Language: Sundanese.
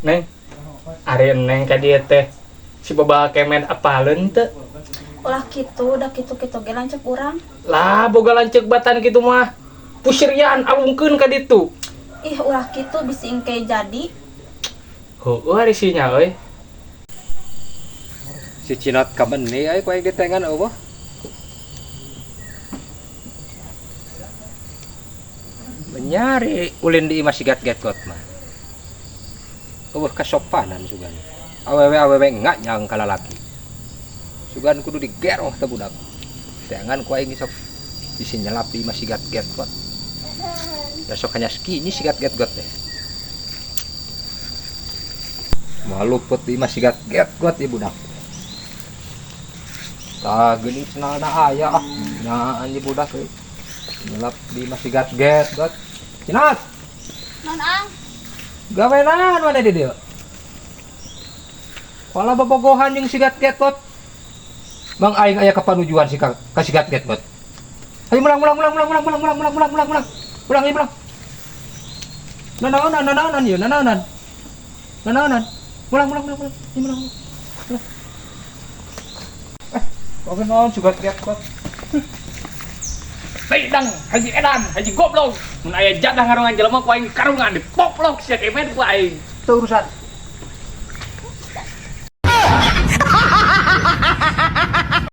Neng, ari Neng ka dieu teh si Babal Kemed apaleun teu? Ulah kitu, udah kitu-kitu ge lanceuk urang. Lah, boga lanceuk batan kitu mah. Pusirian alungkeun ka ditu. Ih, ulah kitu bisi engke jadi. Heueuh ari sinya euy. Si Cinot kameni euy ku aing ditengan eueuh. Menyari ulin di imah sigat getkot mah. Eueuh kasopanan sugan. Awewe-awewe ngak nyang ka lalaki. Sugan kudu digeroh teh budak. Tengan ku aing sok bisi nyelap di imah sigat getkot. Da sok hanya kini sigat getgot teh. Moal luput di imah sigat getgot ieu budak. Tah geuning cenalna aya ah. Nah anjing budak euy. Nyelap di imah sigat getgot. Cinat. Naon Ang? Gawe naon maneh di dieu? Pala bobogohan jeung sigat getgot. Mang aing aya kapanujuan si ka sigat getgot. Hayu mulang mulang mulang mulang mulang mulang mulang mulang mulang mulang mulang. Mulang ieu mulang. Nanaonan nanaonan ieu nanaonan. Nanaonan. Mulang mulang mulang mulang. Ieu mulang. Mulang. Oke naon sigat getgot. Baik dang, haji edan, haji goblok. Mun aya jadah ngarungan jelema ku aing karungan dipoplok sia kemed ku aing. Teu urusan.